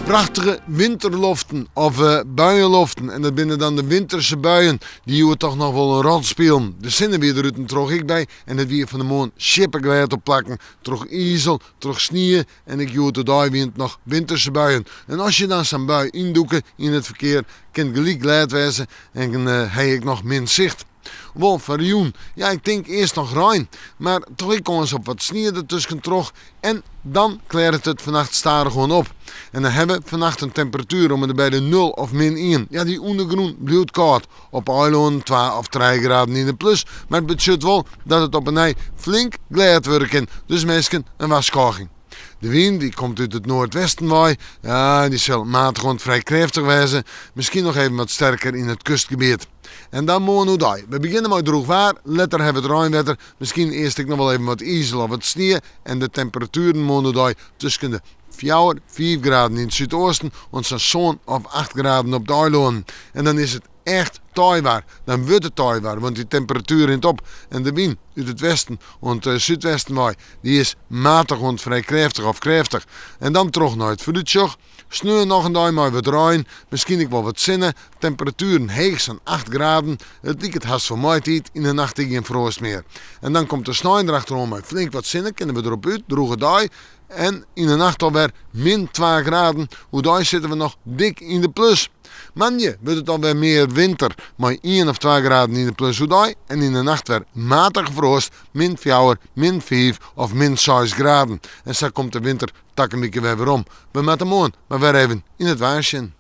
Prachtige winterloften of buienloften en dat binne dan de winterse buien dy't hjoed toch noch wol in rol spilen. De sinne wie der út en troch ek by en it wie fan 'e moarn sjippeglêd op plakken troch izel, troch snie en ek hjoed de dei wiene it noch winterse buien. En as je dan sa'n bui yndûke yn it ferkear kin it gelyk glêd wêze en ha je ek noch min sicht. Wol foar de jûn. Ja, ik tink earst noch rein, mar toch ek kâns op wat snie der tuskentroch en dan klearret it fannacht stadichoan op. En dan hawwe we fannacht in temperatuer om en by de nul of min ien. Ja, dy ûndergrûn bliuwt kâld. Op eilannen twa of trije graden yn de plus, mar it betsjut wol dat it op 'e nij flink glêd wurde kin. Dus minsken, in warskôging. De wyn dy komt út it noardwesten wei. Ja, dy sil matich oant frij krêftich wêze. Miskien noch even wat sterker yn it kustgebiet. En dan moarn oerdei. We begjinne mei drûch waar, letter hawwe we it reinwetter, miskien earst ek noch wol even wat izel of wat snie en de temperatueren moarn oerdei tusken de fjouwer, fiif graden yn it súdeasten oant sa'n sân of acht graden op de eilannen. En dan is it echt teiwaar. Dan wurdt it teiwaar, want dy temperatuer rint op en de wyn út it westen oant súdwesten wei, dy is matich oant frij krêftich of krêftich. En dan troch nei it foarútsjoch. Sneon noch in dei mei wat rein, miskien ek wol wat sinne, temperatueren heech sa'n 8 graden. It liket hast foar maitiid, yn de nacht ek gjin froast mear. En dan komt de snein derachteroan mei flink wat sinne, kinne we derop út, drûge dei. En yn de nacht alwer min 2 graden, oerdei sitte we noch dik yn de plus. Moandei wurdt it alwer mear winter, mei ien of 2 graden yn de plus oerdei en yn de nacht wer matige froast, min 4, min 5 of min 6 graden. En sa komt de winter Takom wike wer werom. We moatte moarn mar wer even yn it waar sjen.